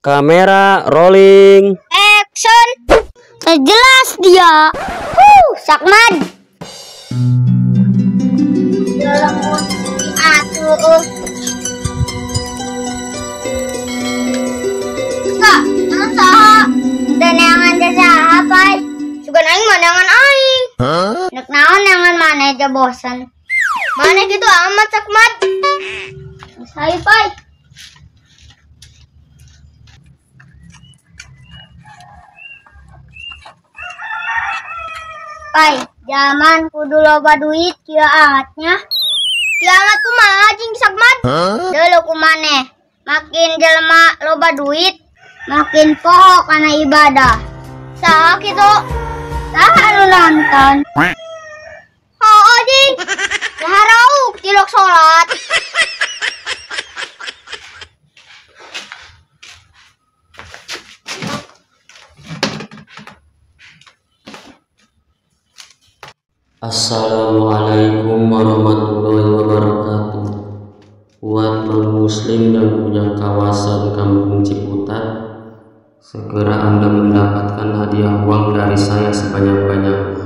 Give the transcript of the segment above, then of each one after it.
Kamera rolling. Action. Jelas dia. Sakman. Atuh. Kak, jangan saha. Dan jangan saha, pai. Sugan aing mah jangan aing. Nek naon jangan mana aja bosan. Mana gitu amat Sakmat. Saya, pai. Pai, zaman kudu loba duit kieu amatnya. Kieu amat kumaha jeung Sakmat? Deuleu kumaneh. Makin jelema loba duit, makin poho kana ibadah. Saha kitu? Saha anu nonton? Heuh jeung. Lah rauk tilok salat. Assalamualaikum warahmatullahi wabarakatuh. Buat non muslim yang punya kawasan Kampung Ciputat, segera Anda mendapatkan hadiah uang dari saya sebanyak-banyaknya.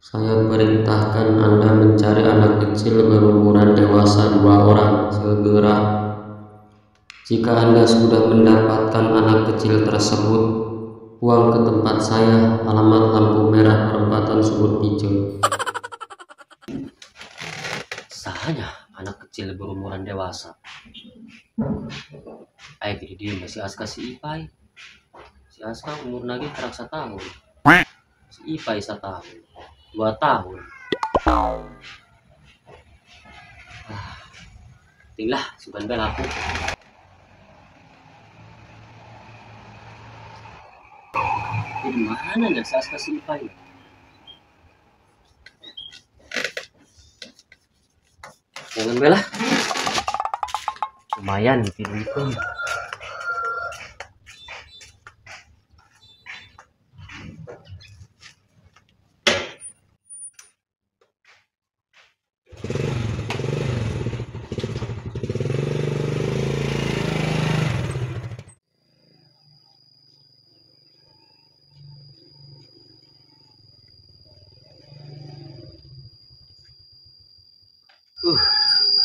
Saya perintahkan Anda mencari anak kecil berumuran dewasa 2 orang segera. Jika Anda sudah mendapatkan anak kecil tersebut, buang ke tempat saya, alamat lampu merah perempatan Subur Pijo. Sahanya anak kecil berumuran dewasa. Ayo gini dia masih Aska si Ipai. Si Aska umur lagi kerak 1 tahun. Si Ipai 1 tahun, 2 tahun. Tinglah sugan bel aku. Di mana ya si Aska si Ipai? Jangan bela. Lumayan tidur.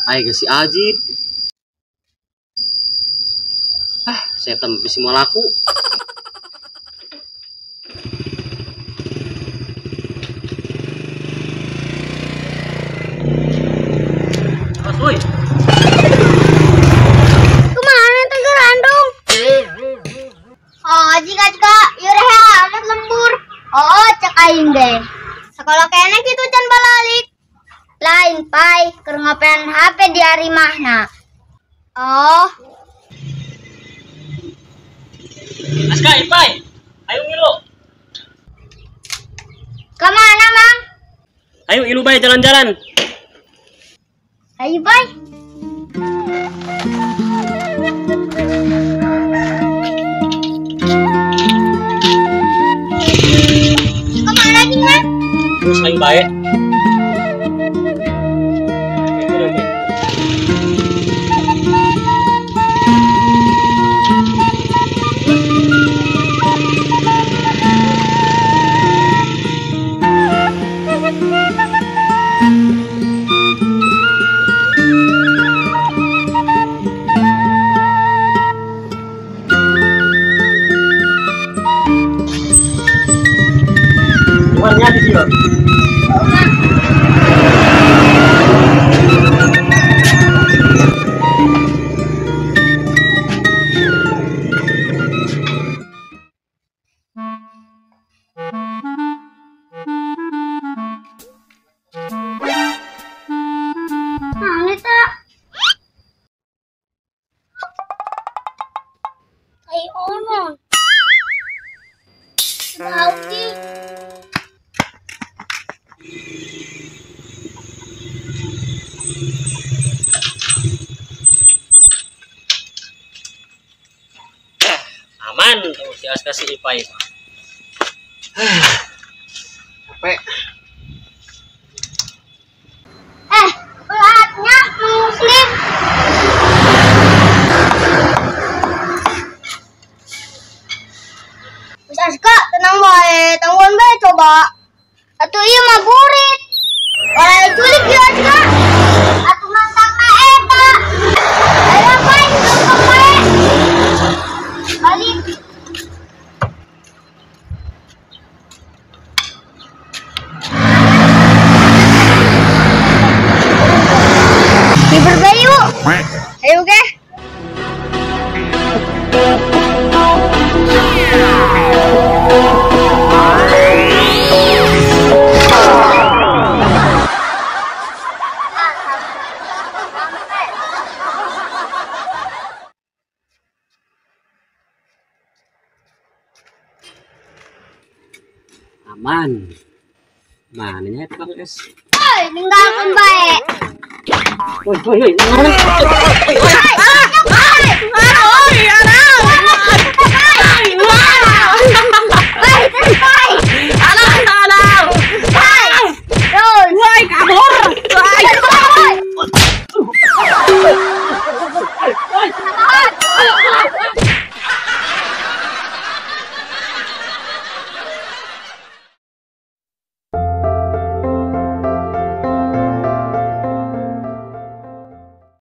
Ayo si Ajib. Setan bisa mau laku. Mas, woi. Kemana tegar random? Oh, jika yureh amat lembur. Oh, cek aing deh. Sekolah kene kitu can balalik. Lain pai, keur ngopean HP di hari mahna. Oh. Aska, Ipai, ayo ngilu. Kemana, Mang? Ayo ilu bay jalan-jalan. Ayo, bay. Kemana nih, Mang? Terus ayo bae. Di sini. Mana tak? Ai ono. Bau sih. Aman tuh si Aska si Ipai. Capek. Ulatnya muslim. Loba. Atuh ieu mah burit. Orang culik ieu juga. Atuh matakna eta. Ayo bae, tutup bae. Balik. Hiber bae yuk. Ayo ge. Aman. Mananya Bang Es? Oi, ninggalkeun bae. Woi, woi, woi.